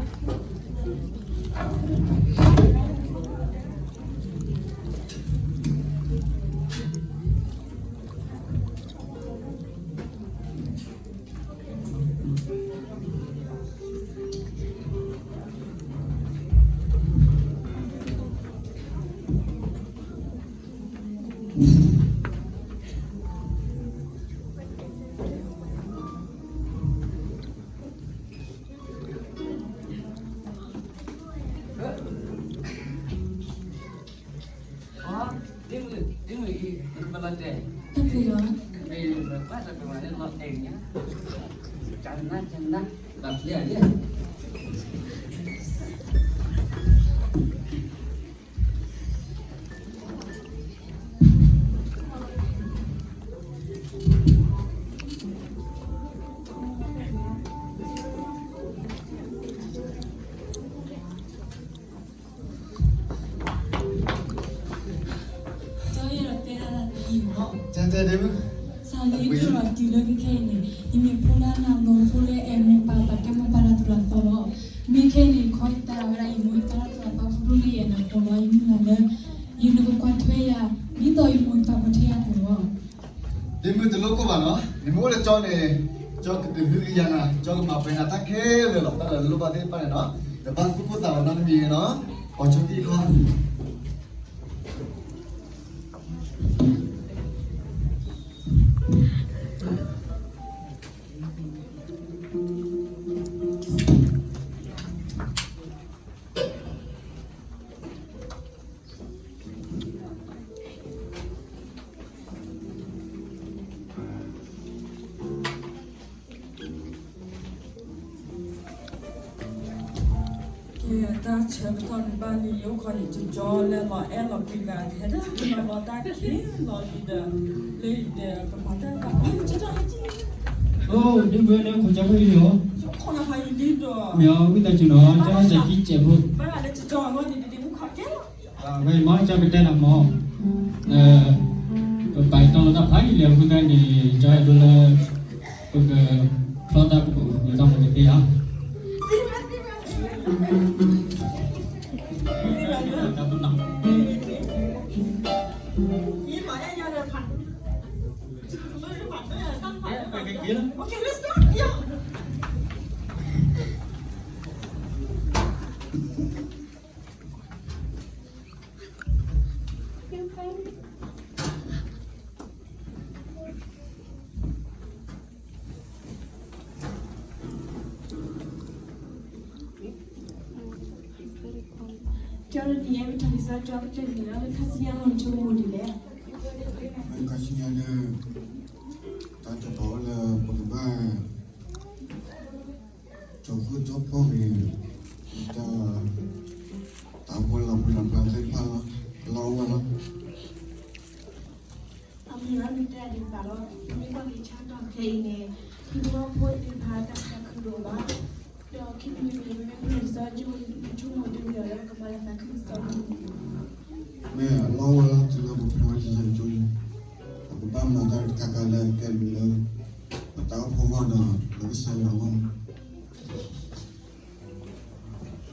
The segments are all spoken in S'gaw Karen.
ဒ်မုၢ်, ဒ်မုၢ်အံၤ ပလီၤတဲာ်, တၢ်ပ့ၤလီၤ, ပဘၣ်တၢ်ပ့ၤမးလၢလီၤတဲာ်ညါ, ကနၣ်ကနၣ်, ဘၣ်ဖျဲးအလံ. ကၠီယဲၢ်ဒီးတဲဒၣ်တၢ်တမံၤမီၢ်, တဲတဲဒု, စးလၢယဒိၣ်ဒီးတုၤလၢခဲအံၤန့ၣ် ယမ့ၢ်ဖိဒၣ်နၤလီၤဖိလၢအဲၣ်မိၢ်ပၢ် ပာ်ကဲမိၢ်ပၢ်တၢ်သိၣ်တၢ်သီလီၤ. မ့ၢ်ခဲအံၤန့ၣ် ခီယတၢ်ဝဲဒၣ် ယမိၢ်ယပၢ်တၢ်သိၣ်တၢ်သီ ခီဖျိလၢယအဲၣ်နၤဃိလီၤ. ယမုၢ်လၢ်လၢ ယနကကွၢ်ထွဲယၤ ဒ်သိးယမိၢ်ယပၢ်ကွၢ်ထွဲယၤအသိးလီၤ. ဒ်မုၢ်တလိၣ်ကိၢ်ဘၣ်နီၤ, နမ့ၢ်အိၣ်လၢကၠီန့ၣ် ကၠီကကဟုကယာ်နၤ, ကၠီကမၤပှဲၤနၤတၢ်ခဲလၢာ်လီၤ. တၢ်လၢနလိၣ်ဘၣ်သ့ၣ်တဖၣ်န့ၣ်နီၤ, နဘၣ်သူၣ်ကိၢ်သးဂီၤနီတမံၤနီၤ, ပိာ်ဆိသံခီ ကဲ တၢ်ဆၢကတီၢ်န့ၣ်ဘၣ်လံ ယအိၣ်ခိးန့ၣ် ကၠီကၠီလဲၤလီၤအဲၣ်လီၤကွံဂၤ ဟဲဒၣ်လီၤတၢ်ခံလီၤလံဒီး လၢယတဲပမၤတၢ် အိၣ် ဒ်မုၢ်န့ၣ် ခိၣ်ကၠီဖိအံၤလံဧါ, ခိၣ်နဖးအံၤလံဒီး မ့ၢ်အီၤ ဝံသးစူၤနီၤ ကၠီစဲးခံစဲးဖိ ဘၣ်လၢကၠီနီၤ ဒ်ဒ်မူခီကဲလီၤ ဝဲမ့ၢ် ကၠီကတဲနၤမ့ၢ် ပပာ်တီလီၤတၢ်ဖးယံာ်လံအဃိသတးန့ၣ် ကၠီအဲၣ်ဒိးလၢ ပကဖျီတၢ်ပကအိၣ်ဃုာ်တၢ်မၤတသ့ဧါ. ကၠီဒ်န့ၣ် ပထံၣ်ကစၢ်ကၠီကတၢၢ်န့ၣ်လီၤ လၢခါဆူညါလီၤ နဆိကမိၣ်ဒ်လဲၣ်. လၢခါဆူညါလၢ တၢ်ကပီၤဝဲလၢပကဘၣ် ကၠီဃုကၠီဖိဂ့ၤ တၢ် တၢ်အိၣ်ဖှိၣ်လီၤပှ့ၤလီၤပှၤသ့ၣ်တဖၣ်လီၤ အလီၢ်အိၣ်ဝဲလီၤ. အမ့ၢ်အမ့ၢ်တဲဒ်သိးလီၤ မ့ၢ်ကွၢ်က့ၤဆၢကတီၢ်ခဲအံၤန့ၣ် ဟံၣ်ဖိဃီဖိသ့ၣ်တဖၣ်တၢ်သးခုဒိၣ်ဘၣ် ဒီးခံမံၤမံၤမ့ၢ်မ့ၢ်ကစၢ်ကၠိ နဆိကမိၣ်ဒ်လဲၣ်လၢကမၤလၢသးခုကစီၣ်န့ၣ် မ့ၢ်အလီၢ်ဝဲလီၤ တုၤလၢပဖျိဝဲလံၤစၢ်ကၠိန့ၣ် ပကဘၣ်မၤတၢ်တခါခါလၢကဲလၢ ပတၢ်အိၣ်ဖှိၣ်အဂီၢ်ဒီး လၢကစၢ်ယွၤအဂီၢ် တၢ်လၢကကဲလီၤနီၢ်ဒီမုၢ်ဝဲန့ၣ် တအိၣ်ထဲတၢ်အဲၣ်တၢ်ကွံ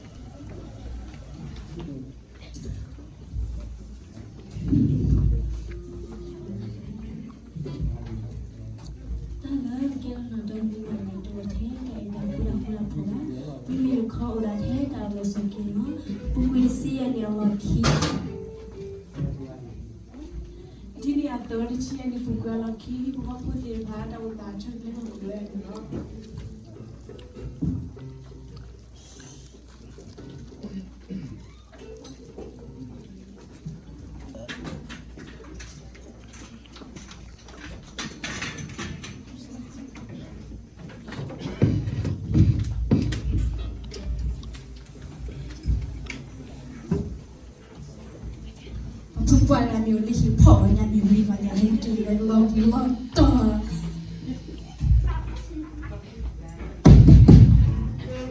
တၢ်ဃူတၢ်ဖိးဘၣ်. မ့မ့ၢ်တခီအိၣ်ဒၣ်ထဲတၢ်အဂီၢ်ဆိးက့န့ၣ်လီၤ. ပူၤကွံာ်တဆံယဲၢ်နံၣ်အလီၢ်ခံ ဒ်န့ၣ်အသိး တဆံယဲၢ်နံၣ်ပူၤကွံာ်အလီၢ်ခံ ဟံၣ်ဖိဃီဖိသ့ၣ်တဖၣ် တၢ်အိၣ်သးဆၢကျဲအိၣ်ဝဲန့ၣ်လီၤ. ပှၤလၢအမ့ၢ်အိၣ်လၢဟံၣ်ဖီၣ်ဝဲညါမ့ၢ်ဝံၤဂီၢ်ညါ ဟဲက့ၤလၢလီၤပှံၤလီၤတီၤ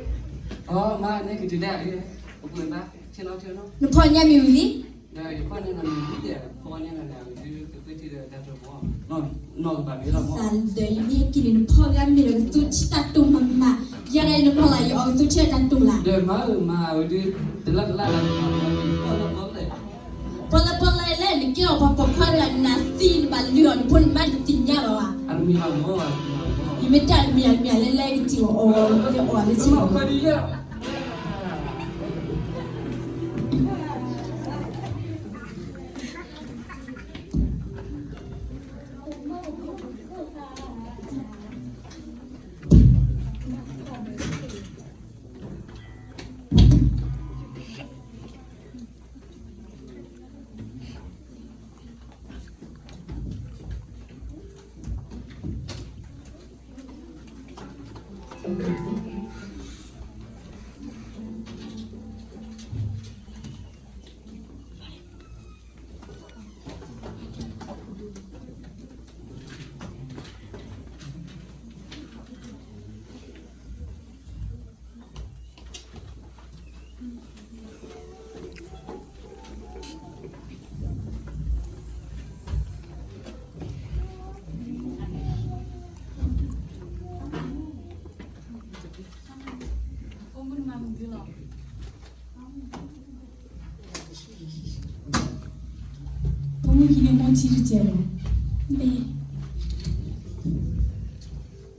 အမါန့ၣ်ကတုၤလဲၣ် ပပှဲၤဘၣ် နဖီၣ်ညါမ့ၢ်ဝံၤလံ ဒီးယဖီၣ်န့ၢ်နၤမ့ၢ်ဝံၤဒီး ဖီၣ်န့ၢ်နၤန့ၣ် ကသ့ထံဒီးတၢ်တမီၢ် နီၢ်ကဘၣ်မ့ၢ်လီၤမီၢ် သးလၢယမ့ၢ်ဟဲက့ၤန့ၣ် နဖီၣ်ဂၤမ့ၢ်ဒီးကသူထံတၢ်တိၢ်မးမး ယၤ နခီလၢယအီကသူထံၣ်တၢ်တိာ်လၢ်, ပီၣ်လဲၣ်ပီၣ်လဲၣ်လဲၣ် နကဲအီၤပှၤပိာ်ခွါတဂၤ နသံ နဘၣ်လုၢ်အီၤနဖိနမါ တသ့ၣ်ညါဘၣ်ဘၣ်. ယမ့ၢ်တၢ်တမံၤမံၤလဲၣ်လဲၣ် ကစံးအီၤအီၤ ယအီၤလၢထံ ဖိမုၣ်ဟံးန့ၢ်မိၢ်ထံတစဲးလီၤ.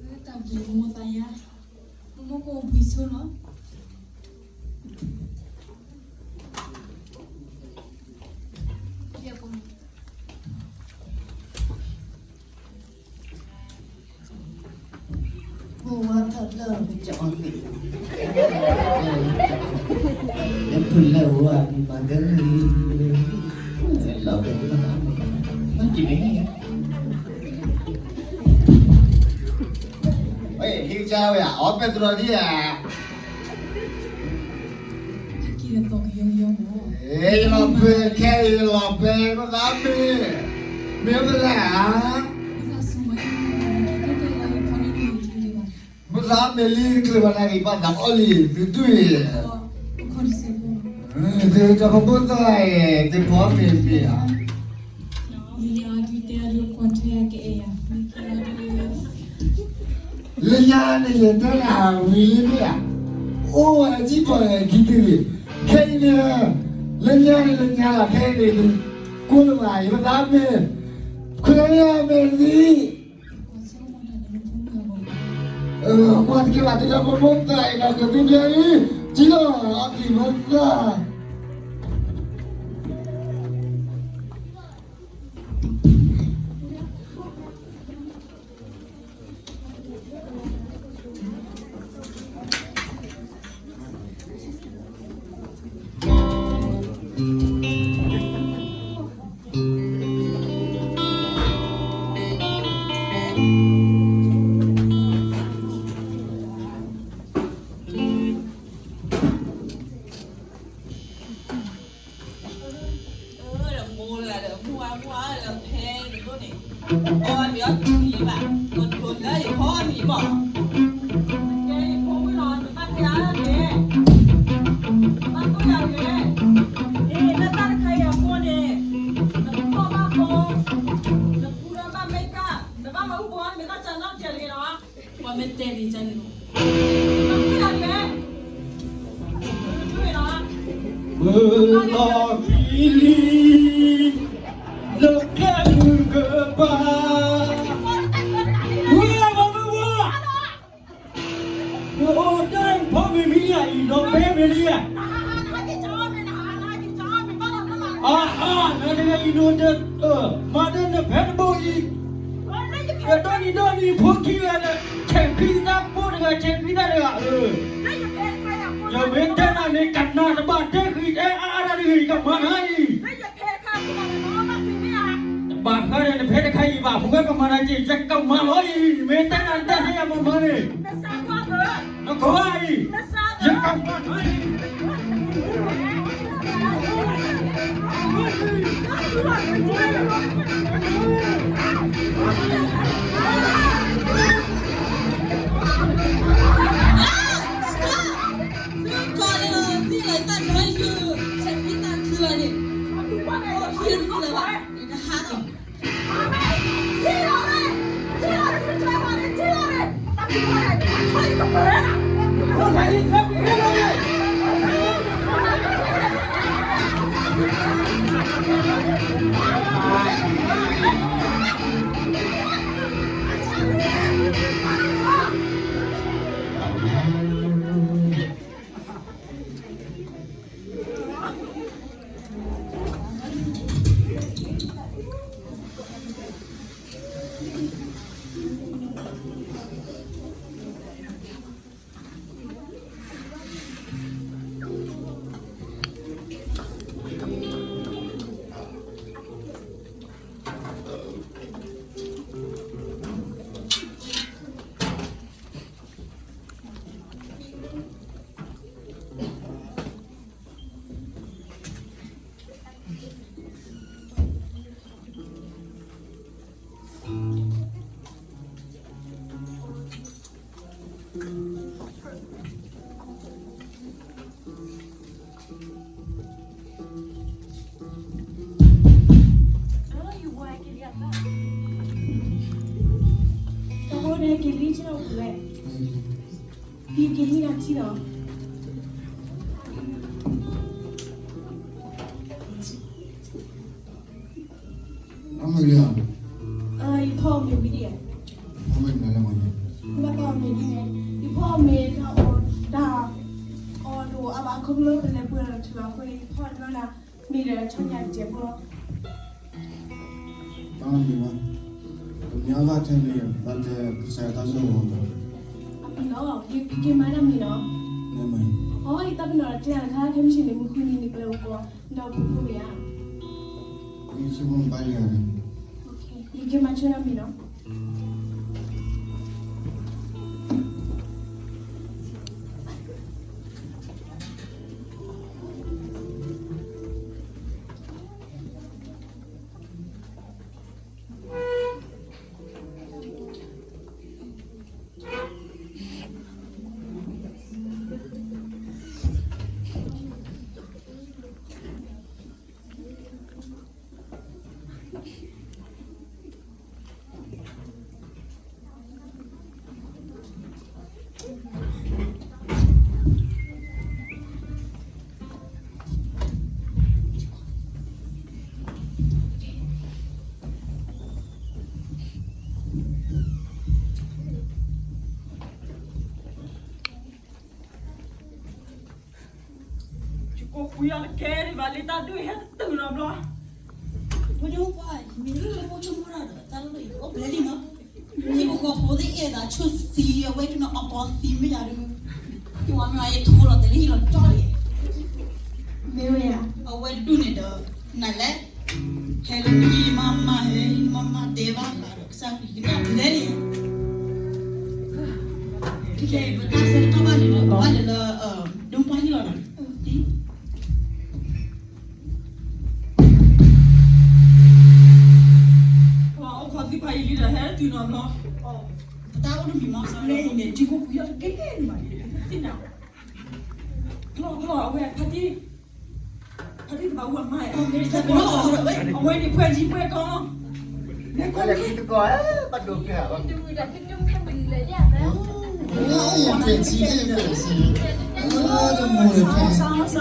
တၢ်ဘျုးမိၢ်သးယါ, မိၢ်ကအိၣ်ဘှံးဆိလီၤ. ဖိဝါထီၣ်လၢကစီၣ်အီၤန့ၣ်, လၢဖုလၢဝါမၤကဲလံ, လီၤဘဲမၤတၢ်မ့ၢ်, မ့ၢ်က့ၤမ့ၢ်, ဟ့ၣ်ကစၢ်ဝဲ အီၣ်ပဲတြီဒံဧါ. ဟဲက့ၤဒီးသီကယီကယီမၢ်, ယလီၤပဲခဲအံၤ ယလီၤပဲ မ့ၢ်သးမ့ၢ်, မ့ၢ်ဖဲလဲၣ်ဧါ, မ့ၢ်သးမ့ၢ်လံတချုးဘၣ်နၤက့ၤ ဘၣ်သးအီၣ်လံ သုဒုၣ်အံၤ, သုတၢ်ပမိၢ်သၣ်အံၤ သုဖီမ့ၤမ့ၢ်ဧါ. လၢညါန့ၣ် ယတဲနၤဝံၤလံမ့ၢ်ဧါ, အိၣ်ဝဲဒၣ်ပှၤခံတုၤလံ, ခဲအံၤန့ၣ်, လၢညါန့ၣ် လၢညါလီၤ ခဲအံၤန့ၣ်, ကိၣ်လၢၤဘၣ် ယမ့ၢ်သးမ့ၢ်, ခွဲးလၢမ့ၢ်သံ ကွၢ်တကဲဘၣ် သုတၢ်ပမိၢ်သၣ်အံၤ ဒီးကသုဘျဲလံ, စံၣ်လီၤ အီၣ်သံးမ့ၢ်သၣ် ဒီးမိၢ်တဂၤဒီး မုၢ်ဝါမုၢ်ဝါဒီး ဖဲတဒိၣ်န့ၣ်, အီၣ်မ့ၤအီၣ်တံၤဘၣ်, ကဒိးလၢယဖီမ့ၤမီၢ်, ကဲယဖိမုၣ်လီၤ နဘၣ်တဲအါလဲၣ်, ဘၣ်ကိၢ်ယၤလဲၣ်, လၢတၢ်တခါအံၤအဃိန့ၣ်, နကီၢ်ဘၣ်ဖီ, နကူဒီးဘၣ်မ့ၢ်ကၢ်, နဘၣ်မၤအူပီမ့ၤဘၣ်စၢၤနီတစဲးတဂ့ၤလီၤ. ပှၤမ့ၢ်တဲဒ်န့ၣ်လီၤ. မုၢ်လီၤဖံလံ, လၢကျဲမုၢ်ကပၤ, ဝဲဘၣ်မုၢ်ဝါ, နအိၣ်ဒၣ်ဖီမ့ၤမံၤယၤအံၤ ဒီးပဲမ့ၤလံယၤ အါအါ နတဂၤအံၤ နအိၣ်ဒီး မၤဒီးနဖဲတဘိအံၤ, ဒီးနံၤဒီနံၤဖိခံဂၤဒီး ဆဲးဃံတၢ်ဖိတဂၤ ဆဲးဃံတၢ်တဂၤဧၢ, ယမ့ၢ်တဲနၤန့ၣ် ကနၣ်တဘၣ် တဲဃံတဲအါအါတၢ်တဂ့ၤ ကမၤနၤအံၤ, တဘၣ်ဃးဒီးနဖဲတခါအံၤဘၣ် ပဝဲကမၤနၤက့ၤ ယကမၤလီၤအံၤ မ့ၢ်တဲနၤတၢ်သ့ၣ်ညါမၤမၤန့ၣ် နကီၢ်အံၤ, ယကမၤနၤအံၤ, ထံၣ်လီၤန့ၣ်, ထံၣ်လီၤန့ၣ်, ထံၣ်လီၤန့ၣ်, ထံၣ်လီၤန့ၣ်, ထံၣ်လီၤန့ၣ်, ထံၣ်လီၤန့ၣ်, ထံၣ်လီၤန့ၣ်, ထံၣ်လီၤန့ၣ်, တၢ်ဖိန့ၣ်က့ၤလံ က့ၤလံနၤထံလီၤ. အမ့ၢ်လံဧါ. ယဖီအီၣ်မ့ၤဝံၤဒံးဧါ. အမ့ၢ်နၤလၢမနုၤ. ဘၣ်ကအီၣ်မ့ၤဒ်န့ၣ်, ယဖီအီၣ်မ့ၤတၢ်အီၣ်တၢ်အီၣ်တအိၣ်အါဘၣ် ခီဖျိပလဲၤပှဲၤလီၤထူလီၤအဃိန့ၣ် ယဖီအီၣ်တဘျီန့ၣ် မ့ၢ်ဒီးဆီညၣ်တစဲးဖိလီၤ. ဘၣ်မ့ၢ်ဘၣ်, ပမ့ၢ်အဘၣ်ထဲန့ၣ် ဘၣ်တဲကစၢ်ယွၤတၢ်စိၣ်ဝီၤလီၤ. အမ့ၢ်လီၤ, ယကမၤတၢ်မ့ၢ်လီၤ. မ့ၢ်မ့ၢ်. အီ ယသးပ့ၤနီၣ်တၢ်ကျဲတခါ ခဲမုၢ်ဆ့ၣ်န့ၣ် မုၢ်ဃုနံၤန့ၣ် ကျဲအိၣ်ကီး ဒီးဖိဖိမ့ၢ်ဧါ. ယဆိကမိၣ်ဘၣ်လံဧါ. ယကမၤဆိတၢ်မ့ၢ်လီၤ. ယကိးကွံာ်အီၤတကဲဒံးဘၣ် လၢတၢ်ဒုးဟဲတတုၤနီတဘျီ. ဝဲဒၣ်ပှၤ မ့ၢ်ဆိကမိၣ်ဆိကမိၣ်တၢ်ဒီး တၢ်လၢယအိၣ်ဘျဲလံနီၤ. ယပဃီဖိသ့ၣ်အဲၣ်သးဆိသံ အဝဲကနီၤအပီသံမ့ၢ်ယၤဒုး ယဝၤမ့ၢ်ယထိလီၤတဲာ်လၢဟံၣ်လီၤကၠီလံ. မ့ၢ်ဝဲယၤ အဝဲတဒူၣ်န့ၣ်ဒီး နလဲၤ ဟဲလၢမ့ၢ်မၤမၤဟဲ မၤမၤတဲဘၣ်ဃးဒီးကစၢ်ခရံာ်ကနၣ်ဘျဲလံ. ခဲခဲ ပတၢ်ဆၢကတီၢ်ဘၣ်န့ၣ် ဘၣ်လဲၤလၢ ဒိပှၢ်ဟံၣ်လီၤနီၤ. ပှၤအိၣ်ခိးသံပှၤအံၤလံဒီး ဟဲတုၤနီၤဘျီ. ပတၢ်အိၣ်တမံၤမီၤစၢ်လၢအံၤန့ၣ် ထံကိၢ်ပူၤယီၢ်တကဲကဲန့ၣ်ဘၣ်န့ၣ် သ့ၣ်ညါ ကျီၢ်ကျီၢ်အဝဲ ဖါတံၢ် ဖါတံၢ်တဘၣ်ဝဲမၤ အဝဲန့ၣ် ဖှဲးကံဖှဲးကီ ဖဲကီၢ်လၢတကီၢ် ဘၣ်ဒိဖဲးဘၣ် ဖဲကံဖဲးကံ ဖဲကံဖဲးကံ စးလီၤ စးလီၤ စးလီၤ စးလီၤ ဘ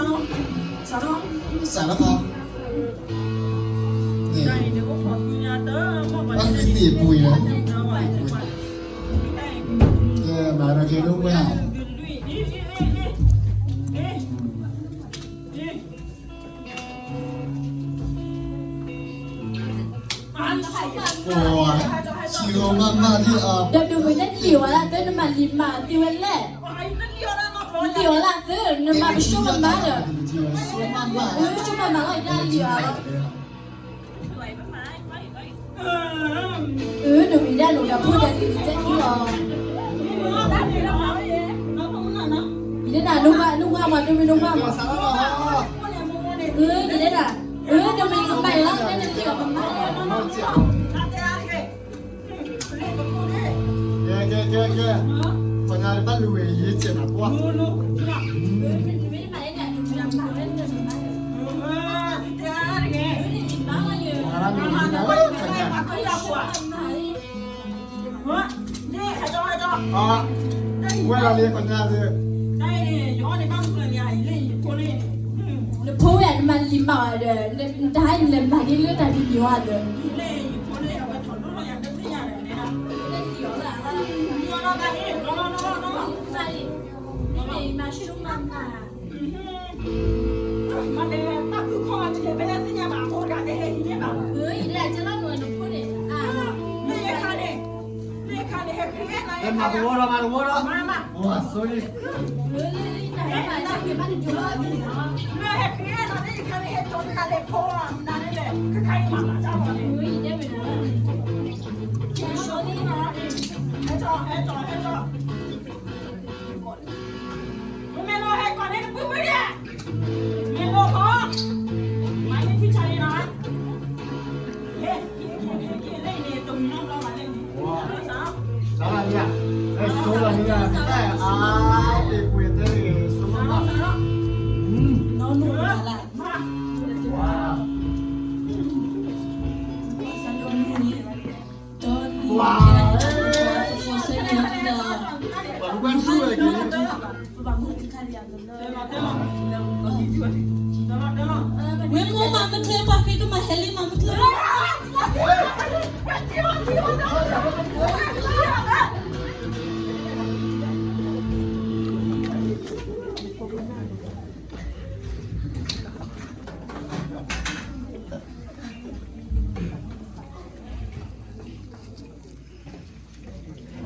ၣ်သ့ၣ်သ့ၣ်ပူၤယၤ ကဲ မၤရက့ၤဒိဝဲ စံးလီၤမးမးဒ်အံၤ ဒီးဒိးမ့ၢ်တၢ်လံၤဝဲလၢသၢ နမၤလံၤမးသ့ဝဲလဲၣ် လံၤဝဲလၢသၢ နမၤပဆိကမိၣ်မးဒီး ပဆိကမိၣ်မးလီၤဒၣ်လံၤအီၤလီၤ အၢ ဒိးမ့ၢ်ဒၣ်လိာ်ဒီးဖိဒီးလံၤတၢ်ခံလီၤ ယဒၣ်နၤ နကွၢ်မး ဒိးမ့ၢ်နကွၢ်မး အၢ ယဒၣ်နၤ အၢ ဒိးမ့ၢ်နကမၤလီၤ နလံၤအီၤမး ကဲ ကဲ ကဲ ကဲ ပှၤညါတဘၣ်လူၤဝဲယ့ၢ်စဲးနၤပှၢ် ဝဲလီၤလံပှၤညါလၢ နဖိဝဲဒၣ်နမၤလံၤမးဝဲဒီး နတၢ်ဟဲနလဲၤမၤန့ၢ်လၢတၢ်တမံၤဝဲဒီး မၤလံၤအီၤလၢ မၤလံၤ မၤဆူၣ်မၤမၤ မၤသဝီဒီး မၤသဝီဒီး မၤသဝီဒီး ဝ့ၢ်မိၢ်မၤမ့ၢ်ချ့ ပှၤဃ့ကမၤဟဲလံ မၤမ့ၢ်ချ့.သရၣ်သရၣ်မုၣ်, သရၣ်သရၣ်မုၣ်န့ၣ် နကတဲတၢ်တမံၤမံၤဧါ. ပဟဲအိၣ်သကိးနၤတၢ်အိၣ်နီတမံၤဘၣ်, ပဟဲပၢတထံၣ်နလဲၤဘါလၢတၢ်ပဟဲသရၣ်ဝါဖးယံာ်ထံလၢအဃိန့ၣ် ပအဲၣ်ဒိးဟဲဟးအိၣ်သကိးနၤမး. တထံၣ်သုလၢသရၣ်ဝါတဘျီန့ၣ်နီၤမ့ၢ် တ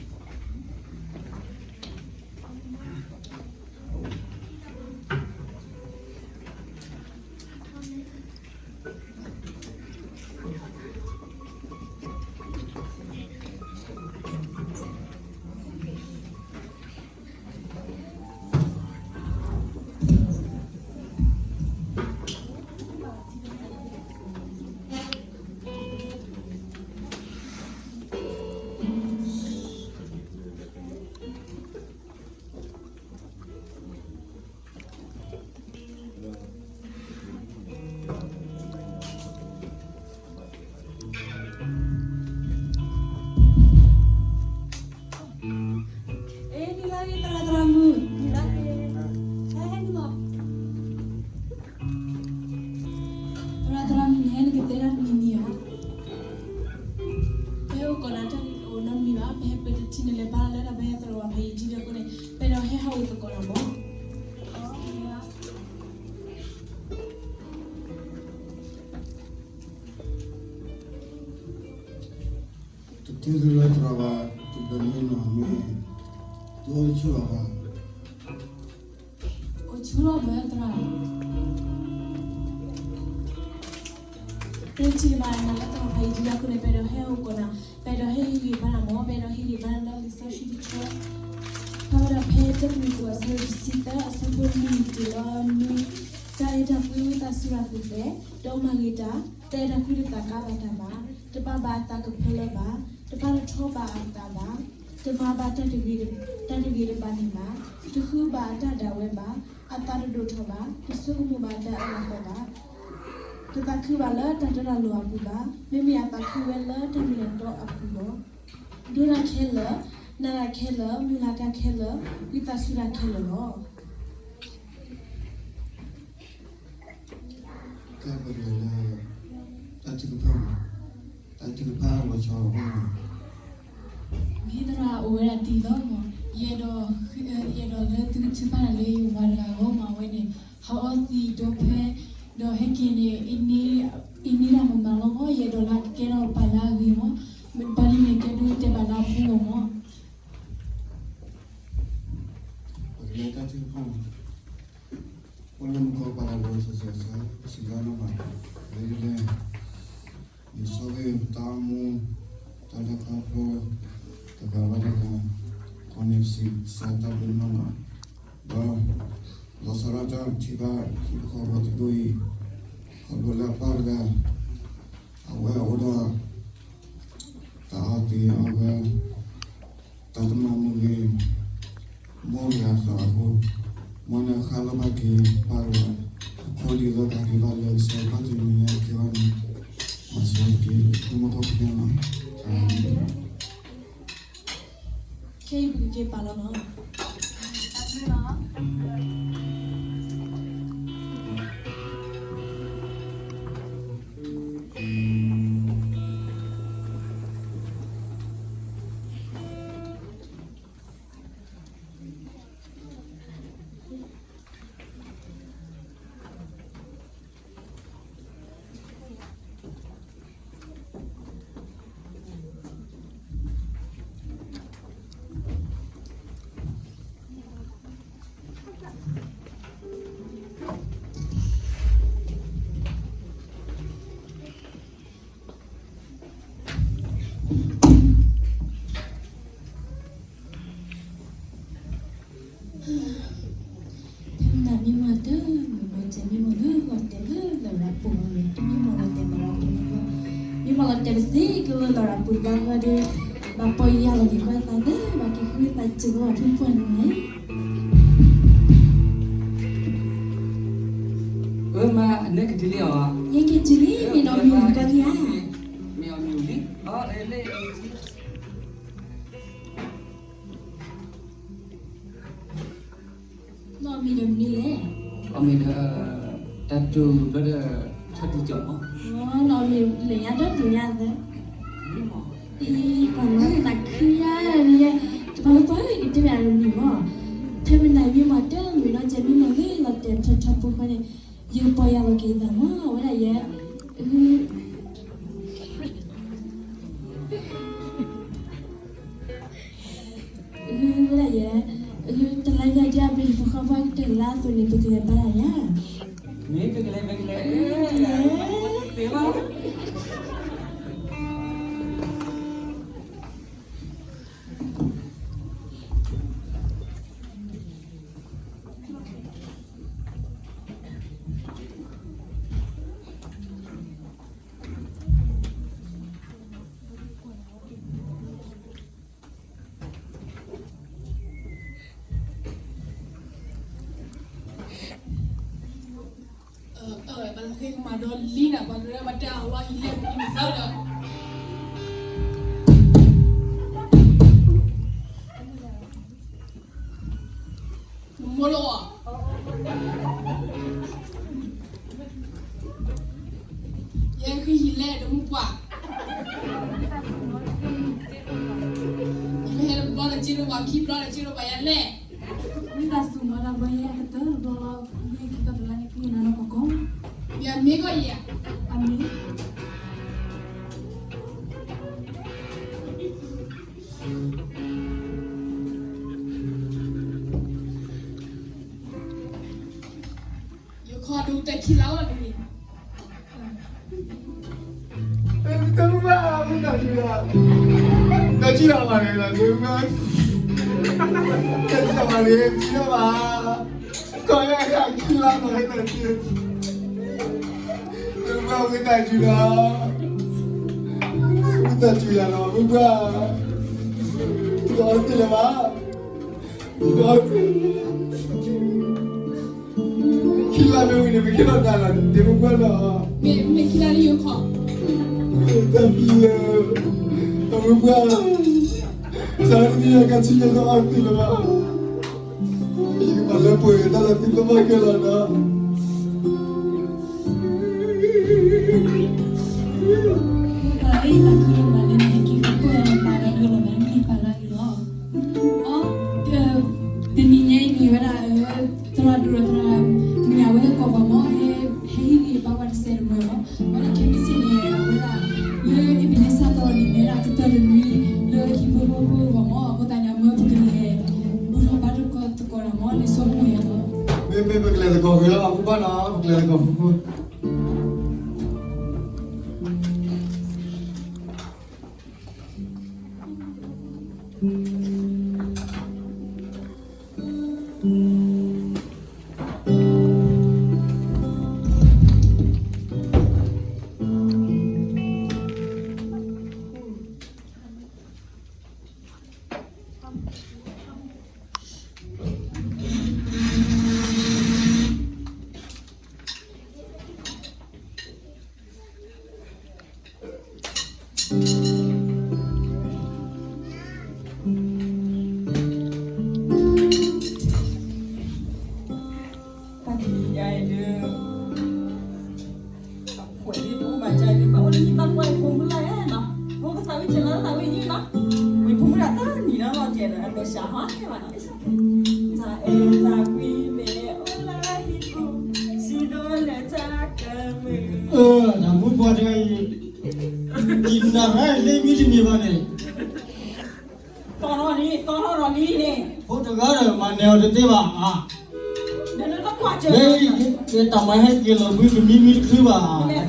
အိၣ်ဆူၣ်လီၤဘၣ်. အိၣ်ဆူၣ်လီၤဘၣ်သရၣ်. ပထံၣ်ဘၣ်နၤလၢသရၣ်ဖးယံာ်ထံလၢအဃိန့ၣ် ပအဲၣ်ဒိးဟဲအိၣ်သကိးနၤ, ပအဲၣ်ဒိးဟ့ၣ်ဂံၢ်ဘါနၤမး, ပအဲၣ်ဒိးဟ့ၣ်ဂံၢ်ဘါနၤလၢလံာ်စီဆှံတဆၢ ဖးဝဲဒၣ်ဖဲတၢကရံၣ်သူးအဆၢဒိၣ်တဆံသၢ အဆၢဖိလွံၢ်တုၤလၢနွံ, တၢ်အဲၣ်တၢ်ကွံဝံသးစူၤရၤသးသဲ, ဒီးမၤဂ့ၤတၢ်, တၢ်အဲၣ်တၢ်ကွံတသးကါဘၣ်တၢ်ဘၣ်, တပာ်ဘၣ်အသးကဖၢလၢဘၣ်, တပာ်တထီဘၣ်အသးဘၣ်, တမၤဘၣ်တၢ်တဂ့ၤတဘၣ်န့ၣ်ဘၣ်, တဃုဘၣ်အတၢ်ဒၣ်ဝဲဘၣ်, အသးတဒိၣ်ထီၣ်ဘၣ်, တဆိကမိၣ်ဘၣ်တၢ်အၢၣ်လီၤသီဘၣ်, တသးခုဘၣ်လၢတၢ်တီတၢ်လိၤအပူၤဘၣ်, မ့မ့ၢ်အသးခုဝဲလၢတၢ်မ့ၢ်တၢ်တီအပူၤလီၤ. ဒိတၢ်ခဲလၢာ်, နာ်တၢ်ခဲလၢာ်, မုၢ်လၢ်တၢ်ခဲလၢာ်, ဝံသးစူၤတၢ်ခဲလၢာ်လီၤ. ကဲပကလဲၤလၢ တၢ်ထုကဖၣ်, တၢ်ထုကဖၣ်လီၤဆီအဂီၢ်, မ့ၢ်သရၣ်အိၣ်ဝဲဒၣ်တံၢ်လီၤမး, ယအဲၣ်ဒိး, ယအဲၣ်ဒိးလၢသုကထုကဖၣ်တၢ်လၢယဝၤတဂၤအဂီၢ်မး, အဝဲန့ၣ် ဟးအီသံးဒီဖဲ, ဒီးဟဲက့ၤန့ၣ် အ့န့ၢ်တၢ်မၤမၤလီၤမး, ယအဲၣ်ဒိးလၢကကဲထီၣ်ပှၤလၢအဂ့ၤမး, ဘၣ်လံန့ၣ်ကဲဒိတဲဘၣ်လၢအဖိလီၤမး. ပကလဲၤတၢ်ထုကဖၣ်, အိၣ်လၢမူခိၣ်ပၢ်လၢအဂီၢ် စီၤစီၤစီၤ စံးဘျုးနီၢ်ဘၣ်, လဲၤလဲၤ, ယဆိၣ်ဂ့ၤတၢ်အိၣ်မူ, တၢ်လဲၤခီဖျိ, တဂၤဘၣ်တဂၤ, ခီန့ၣ်ပစံးကစၢ်တၢ်ဘျုးနီၢ်ဘၣ်, ဒီး, လီၤဆီဒၣ်တၢ်ထံၣ်ဘၣ် ဟံၣ်ဖိဃီဖိတဒူၣ်အံၤ, ခီဖျိလၢအပၢ်တဂၤ အဝဲအိၣ်ဒီး တၢ်အီၣ်သံးအီၣ်ဂဲၤ, တၢ်တမၤမုာ်ဂ့ၤ, မိၢ်ဂၤသးအဃိ, မ်နဃၣ်လီၤဘၣ်က့ၤပၢ်တဂၤ, အခိၣ်ဒ်သိးကဟဲက့ၤဘၣ်လၢကစၢ်ယွၤဘၣ်တနံၤညါက့ၤဘၣ်န့ၣ်, မၤစၢၤတက့ၢ်, လၢမူခိၣ်ပၢ်လီၤ, အၤမ့ၣ်. ဖဲအံၤပကက့ၤပာ်လီၤနီၤ. ဖဲမနၤ မံမီၢ်တမုာ်နီၢ်ကဲ မံမီၢ်လၢလီၤတဲာ်လၢလရာ်ပူၤလီၤ, တမံမီၢ်လီၤတဲာ်လရာ်ပူၤလီၤ, မံမီၢ်လီၤတဲာ်ပသ့ကလၢလရာ်ပူၤဘၣ်ဃီဒီး ဘၣ်ပီၢ်ယၢ်လီၤက့ၤကွၢ်သးသ့ ဘၣ်က့ၤဃုသးစၢၤအီၤထူပှၢ်န့ၣ်. အၢ မါ အနၢကတုၤလံဧါ. ယဲက့ၤတုၤလံ မ့ၢ်နီၢ်မံၤလံကီလံဧါ. မ့ၢ်အီၤမံၤလံ. နီၢ်မံၤဒီးမနုၤလဲၣ်. အီၤမ့ၢ်ဒီး တၢ်တိၢ်ဘျီဒီး ဆီၣ်တံၢ်ကီၤမး. နီၢ်မံၤလဲၣ် ယၤဒီးတုၤညါသၢ အံၤ ပှၤလီၤသးခုညါန့ၣ် ပှၤပှၤကတဲမ့ၢ်အမံၤမး. ဖဲမနၤ မံမီၢ်တမုာ်နီၢ်ကဲ မံမီၢ်လၢလီၤတဲာ်ထီထီဖိဃီန့ၣ် ယပီၢ်ယၢ်လီၤက့ၤသးမး အဝဲဒၣ်ယဲ ဝဲဒၣ်ယဲ တလါညါဒ်အဘ့ၣ်တပူၤဃီ ပှၤကတၢၢ်လၢအသိးန့ၣ် ပကလဲၤဘါယၤ. မ့ၢ်ပကလဲၤ ပကလဲၤ ပကလဲၤ သ့လီၤ. ပှၤလၢဃ့ကမၤဒီးလံနၤ ပှၤကရၢပှၤတဲအဝဲအံၤလဲၣ် ပကမၤသးဒီး မိၢ်လီၤ. ယဲဃုဟံၣ်လဲၣ်တမူပှၢ်, ယမ့ၢ်ဟဲတဘျီဒီးစ့ဒီးပှၤ ခံဘျီဒီးစ့ဒီးပှၤယၤလဲၣ်. မ့ၢ်တၢ်စူၤမၤတၢ်ဘၣ် ယဲကတၢၢ်တဘျီလီၤ, မ့ၢ်ခံဘျီတလါန့ၣ် ကဟ့ၣ်နၤနီၢ်ကီၢ်ကီၢ်. ယမ့ၢ်ကီၢ်ယၤ, အမ့ၢ် ယခီဒိတခံလါလီၤန့ၣ်, တမူဘၣ် မ့ၢ်တၢ်ထံၣ်လီၤ, တၢ်ထံၣ်လီၤဘၣ်န့ၣ်လီၤ, တမူဘၣ်, တၢ်ထံၣ်လီၤဘၣ်န့ၣ် ထံၣ်လီၤဘၣ်, ကီၢ်ယၤခံလါလီၤ တၢ်ထံၣ်, တမူဘၣ် မ့ၢ်တၢ်ထံၣ်လီၤ, မ့ၢ်တၢ်ထံၣ်လီၤ မ့ၢ်ဘၣ်, ဒီးတ့ၢ်လၢၤဘၣ် ခံလါမ့ၢ်ဝံၤန့ၣ် ပကဟ့ၣ်လီၤနၤလီၤ, တမူဘၣ်လီၤ, မ့ၢ်ခံလါလၢယိၤခီ, တၢ်ဖံးလၢ, တမူဘၣ်, စးနံၤယကဆံယကအီၣ်တ့ၢ်လၢၤဘၣ်, ယကမၤလၢပှဲၤတၢ်လၢသုတဘၣ်ကဲလီၤနီၤ. ပှၤအံၤတၢ်ခံလၢမၤလၢန့ၣ် က့ၤကီၢ်ယၤလီၤ ပာ်ဒီးဒိလီၤ မၤလၢန့ၣ်ပာ်လၢအံၤလီၤ. အီ, တနံၤညါအံၤန့ၣ်ဝဲဒၣ် သရၣ်ဒိၣ်ဒီးသရၣ်မုၣ်အဝဲဟဲကိးပှၤမး ဟဲဟ့ၣ်ဂံၢ်ဘါပှၤတစဲးတမှဲၤမး, ဝဲဒၣ်ခဲမုၢ်ဆ့ၣ်န့ၣ် အဝဲဒၣ် လၢအ့းဘ့းနံၣ်စၢ်သီန့ၣ် မ့ၢ်ဒၣ်ကတၢၢ်တနွံ လၢဟံၣ်ဖိဃီဖိအဂီၢ်မး, အဃိသတးန့ၣ် အမၢပကလဲၤ ဘူၣ်ထီၣ်ဘါထီၣ်သကိးတၢ်မး လံာ်စီဆှံမ့ၢ်ဧါလီၤ. မ့မ့ၢ်ပကလဲၤသကိးဂ့ၤလီၤ အဘူၣ်ဘၣ်နီၤ ပကလဲၤသကိးဃူဃူ အမဲာ်ဆှးဟီန့ၣ်ဘၣ်နီၤ, တၢ်အဲၣ်တၢ်ကွံမ့ၢ်အိၣ်လၢဟံၣ်ပူၤ, စံးဒိးလၢတၢ်ကမုာ်, တၢ်မူပှၤတဂၤအံၤ, ကံနၤရၢလၢမံတမံၤဘၣ်န့ၣ်, သီထီၣ်လံ, သီထီၣ်ဒီးလံန့ၣ်, ဖိတဂၤဒီးမၤနၢၤအီၤတသ့ဘၣ်ဧါ, လၢတၢ်မၤဟဲက့ၤလီၤဘှံး ကမံမံတချုးဘၣ်, နလဲၤ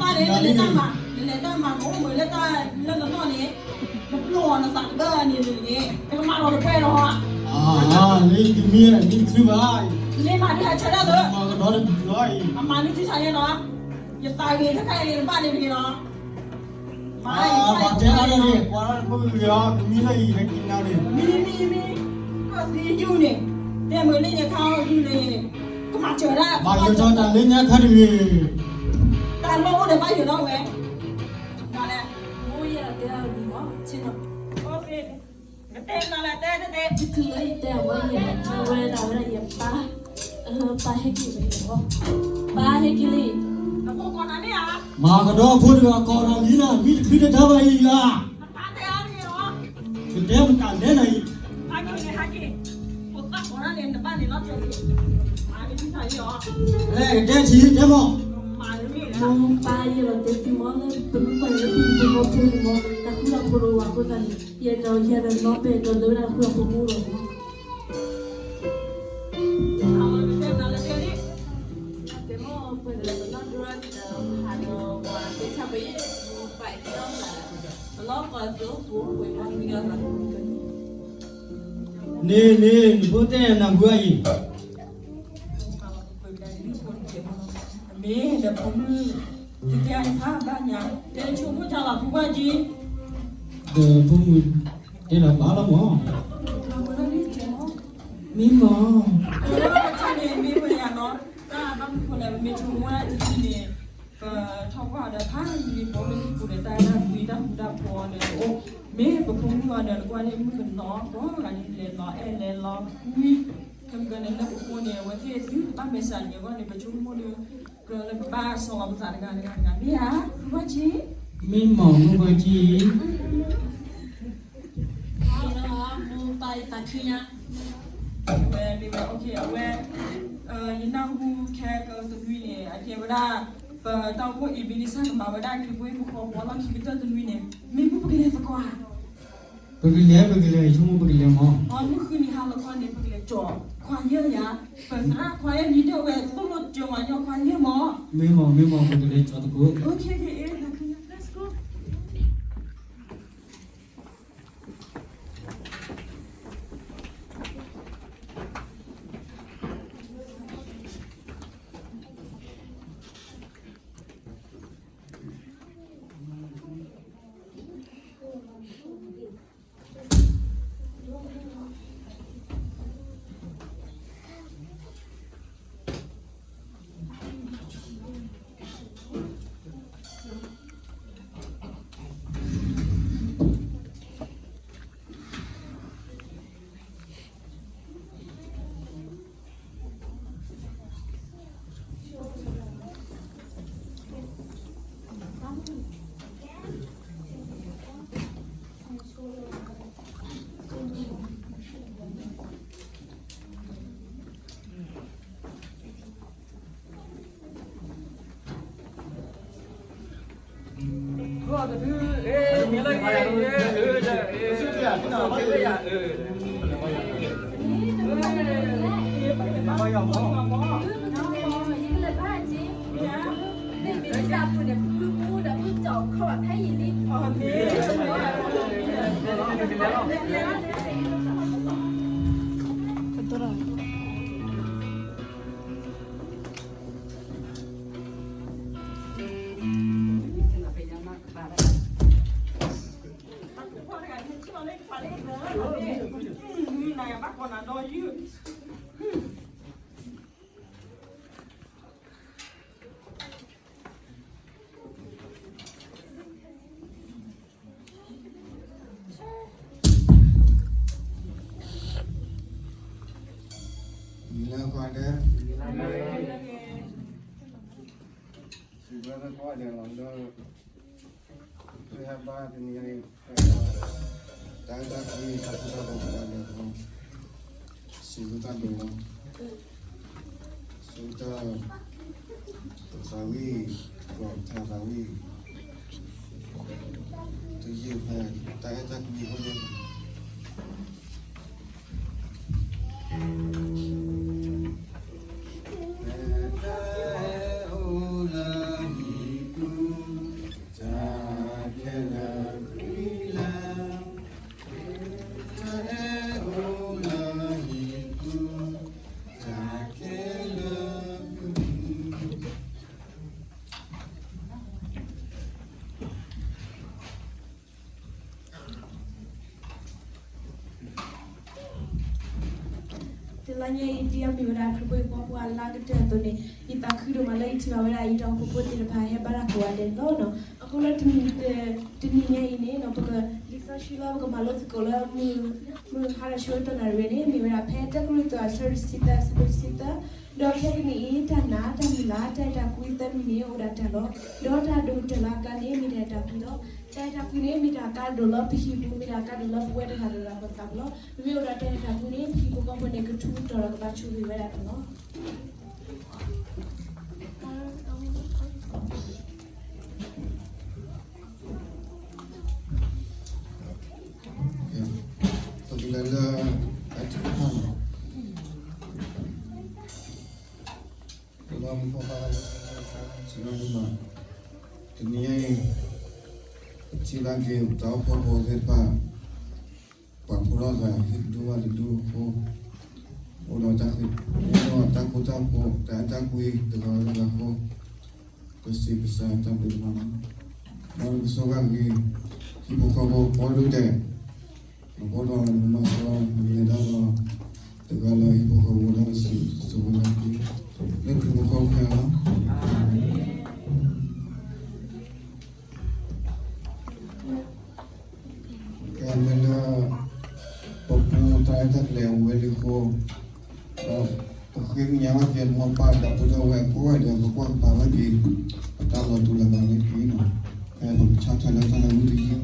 တၢ်မၤ, နလဲၤတၢ်မၤ နအိၣ်မုာ်လၢတၢ်လၢနနီၢ်န့ၣ်, နပျိၢ်အီၤနသးတဘၣ်န့ၣ်န့ၣ်, နကမၤလီၤတပှဲၤလီၤ, လၢယကမံမံတချုးဘၣ်, မ့ၢ်မၤဒ်ဟးဆၢဒၣ်သၢ, မၤကဒီးတဘျီအံၤ, အမၤနုၤထံဆးယဲလီၤ, ယသးဂ့ၤတခါအံၤန့ၣ် နဘၣ်န့ၣ်တဂ့ၤလီၤ မၤအံၤ ပှၤတဲအါန့ၣ်, ပှၤလၢတပူၤကလံၤအီၤ ကမံလၢအံၤ ဟဲက့ၤနၤန့ၣ်, မံမံမံ, ကသံယုၢ်န့ၣ်, တဲမုာ်လၢညါခါအီၤယုၢ်န့ၣ်, ကမၤစၢၤဒၣ် ဘၣ်ယိၣ်ထီၣ်တၢ်လၢညါခါတဂ့ၤ, တၢ်လီၢ်အိၣ်ဒီးဘၣ်ယိၣ်ထီၣ်ဝဲ, ဒ်လဲၣ်, မိၢ်ယဲဒီးတဲအီၤတမံၤမီၢ်, ဆ့ၣ်နီၤ, တချုးလၢယတဲအဝဲယဲဒီး အဝဲဒၣ်ဝဲဒၣ်ယပၢ်, ပၢ်ဟဲက့ၤဝဲလီၤ, ပၢ်ဟဲက့ၤလံ, မၤကဒီးဖိတဂၤ ကိးဒီးမံၤနၤ မံတချုးတဒါဘၣ်အံၤဧါ, ကတဲမတၤလဲၣ်နၤအံၤ, ကတဲထံၣ်တဲမီၢ်, မိၢ်ပၢ်ယဲဒီးတဲသုမီၢ်လၢ ပမ့ၢ်ကွၢ်လၢပဟံၣ်ဖိဃီဖိန့ၣ်မီၢ် တၢ်ဃူတၢ်ဖိးဒီးဝဲအဃိသတးန့ၣ် ယအဲၣ်ဒိးယဲဒီးနီၢ်ပဲာ်ဒီးလၢဝဲဒၣ်ဃူတၢ်ဖိးမူဒီးမီၢ်, တဲမီၢ်ပှဲၤဒီးပနီၢ်ဒိရၣ်န့ၣ်ဒီး ဟးဒီးပှၤသ့ၣ်ဆၣ်ပယဲၢ် ပာ်က့ၤအီၣ်သး, ပလီၢ်ပှၤသ့ၣ်အိၣ်ပူၤပှဲၤမီၢ်မံအီၣ်သး, န့ၣ်န့ၣ် နဖိတဲနၢ်ဟူအံၤ မ့ၢ်ဒီးဖိမုၣ်, ယတဲအံၤဖးဘၣ်ညါ, တဲဆိကမိၣ်တၢ်လီၤဖိဘၣ်က့ၤ, ဒီးဖိမုၣ်တဲလီၤဘၣ်လီၤမီၢ်, မ့ၢ်မီၢ်, တၢ်န့ၣ်မ့ၢ်ဝဲယၤနီၤ, တၢ်ဘၣ်မနုၤဃိလဲၣ် ပမ့ၢ်ဆိကမိၣ်ဝဲဒၣ်တထံၣ်န့ၣ်, ပထီၣ်ကွၢ်ဒီးဖးယံၤလံပိာ်လၢဟံၣ်ပူၤဒီးတၢ်အဲၣ်တၢ်ကွံတၢ်ဃူတၢ်ဖိးန့ၣ်အိၣ်, မ့ၢ်ပဖိမုၣ်အီၤဒီးနကွၢ်န့ၣ် မုၣ်ကနီၤကိးဂၤဒဲး လဲၤလီၤအဲၣ်လဲၤလီၤကွံ, ခဲမုၢ်ကန့ၣ်လၢပဃိန့ၣ် အဝဲသ့ၣ်သုတဘၣ်မဲာ်ဆှးန့ၣ်အဂီၢ်န့ၣ် ပဆိကမိၣ်ဒီး ကြၢးလၢပဘၣ်ဆီၣ်လီၤပသးတဂၤတဂၤတဂၤ မ့ၢ်ဧါ, မ့ၢ်မီၢ်မုၢ်ပှၢ်ကံ, မိၢ်ပၢ်ယသးခုညါ, ဝဲမ့ၢ်ဝဲ အဝဲ ယနၢ်ဟူခဲကတနွံန့ၣ် အကဲဝဲဒၣ် ပတၢ်အိၣ်ဖှိၣ်အံၤ ဘံလံစၢ်ကမၤဝဲဒၣ် ခရံာ်ဖိဟံၣ်ဖိဃီဖိလီၢ်ခံကတၢၢ်တနွံန့ၣ် မ့ၢ်မုၢ်ပကလဲၤသကိးဧါ, ပကလဲၤ ပကလဲၤ ဆိကမိၣ်ပကလဲၤမီၢ်, မုၢ်ဃုနံၤဟါလီၤခီန့ၣ် ပကလဲၤကၠီၤခွါယဲၢ်ယၤ, ပသရၣ်ခွါယဲၢ်လံဒၢဝဲ သိၣ်လိကၠီၤမၤညီခွါယဲၢ်မီၢ်, မ့ၢ်မီၢ် မ့ၢ်မီၢ် ပကလဲၤကၠီၤသကိး, မ့ၢ်လၢကွၢ်ဒဲး, စံးဘျုးကွၢ်ဒဲးလီၤလၢ ပဟဲဘါတနံၤအံၤ, တၢ်အဲၣ်တၢ်ကွံ တၢ်ဃူတၢ်ဖိး ပှၤလဲၤဃီ စံးဝဲတၢ်ဒိးလီၤ. စံးဝဲတၢ် ပသးဝံၣ် ပထးသးဝံၣ် တယုၢ်ဖဲ တၢ်အဲၣ်တၢ်ကွံအဃိန့ၣ် တၢ်အဲၣ်အိၣ်လၢဟံၣ်ပူၤ တၢ်ခဲလၢာ်ကွံလၢ တၢ်အဲၣ်အိၣ်လၢဟံၣ်ပူၤ တၢ်ခဲလၢာ်ကွံ တလါညါအံၤ ဒ်အမ့ၢ်ဝဲဒၣ်ခရံာ်ဖိဟံၣ်ဖိဃီဖိအလါကတၢၢ်အသိးန့ၣ် ယသးခုဒိၣ်မးလၢယထံၣ်ဘၣ်ဝဲဒၣ် ယတၢ်အိၣ်ဖှိၣ်ဖိသ့ၣ်တဖၣ်ဟဲဘါထီၣ်ကိးဂၤဒဲးန့ၣ်လီၤ. အဃိလၢတနံၤညါအံၤန့ၣ် ပကလံာ်စီဆှံလၢ ပကမၤလိသကိးလၢ မုၢ်ဟါဒီးဆၢကတီၢ်နၣ်ရံၣ်ဝဲန့ၣ် မ့ၢ်ဝဲဒၣ်ဖဲတၢကရံၣ်သူး အဆၢတဆံသၢ အဆၢဖိတဆံသၢ, ဒီးခဲကနံၣ်အံၤ တၢ်နာ်တၢ်မုၢ်လၢ် တၢ်အဲၣ်တၢ်ကွံသၢမံၤန့ၣ် အိၣ်ဒၣ်တၢ်လီၤ. ဒီးတၢ်ဒိၣ်ကတၢၢ်လၢအကျါန့ၣ် မ့ၢ်တၢ်အဲၣ်တၢ်ကွံလီၤ. တၢ်အဲၣ်တၢ်ကွံန့ၣ် မ့ၢ်တၢ်ကါဒိၣ်လၢပဟံၣ်ပူၤ မ့ၢ်တၢ်ကါဒိၣ်လၢပဝဲတဂၤဒီးတဂၤပသးပူၤလီၤ. ပမ့ၢ်အိၣ်ဒီးတၢ်အဲၣ်တၢ်ကွံန့ၣ် ပဟံၣ်ဖိဃီဖိန့ၣ် ကထူးကတီၤဒီး ကဘၣ်ဆိၣ်ဂ့ၤဝဲဒၣ်န့ၣ်လီၤ. ပကလဲၤလၢ တၢ်ထုကဖၣ်န့ၣ် ပလီၢ်မူခိၣ်ဘၣ်လၢ စံးဘၣ်န့ၣ်လီၤ. တနံၤညါအံၤ ပထံၣ်ဘၣ်က့ၤ ပတၢ်အိၣ်ဖှိၣ်ဖိသ့ၣ်တဖၣ် ပာ်ဖှိၣ်ထီၣ်သး ဟ့ၣ်တဒူၣ်ဘၣ်တဒူၣ်အဃိ အိၣ်ဒီးတၢ်ဃ့ အိၣ်ဒီးတၢ်ဃူတၢ်ဖိး တၢ်အဲၣ်တၢ်ကွံ တဂၤလၢတဂၤအဃိ ပစံးကစၢ်တၢ်ဘျုးဒိၣ်မးလီၤ. မ်ကဆိၣ်ဂ့ၤက့ၤ ဟံၣ်ဖိဃီဖိကိးဒူၣ်ဒဲး နအိၣ်ဒီးနကမၤစၢၤ နကလဲၤတၢ်ဒီး တဂၤလၢဟံၣ်ဖိဃီဖိ တၢ်ကစံးစိၤဝဲဒၣ်က့ၤ လၢခရံာ်ဖိဃီဖိခဲလၢာ်လီၤ. ကဲ မ့ၢ်လၢ ပပူတၢ်ရဲၣ်တၢ်ကျဲၤအိၣ်ဝဲလံအဃိ ဒီးပဃ့ကညးဘၣ်က့ၤ မိၢ်ပၢ်ဒီပုၢ်ဒီဝဲၢ်ကိးဂၤဒဲး ပကွၢ်ကပၤဘၣ်က့ၤ ပတၢ်လီၤတူာ်လီၤကာ်န့ၣ်တက့ၢ်နီၤ. ဖဲပကဆီၣ်ထွဲလၢတၢ်လၢဝံတယုၢ်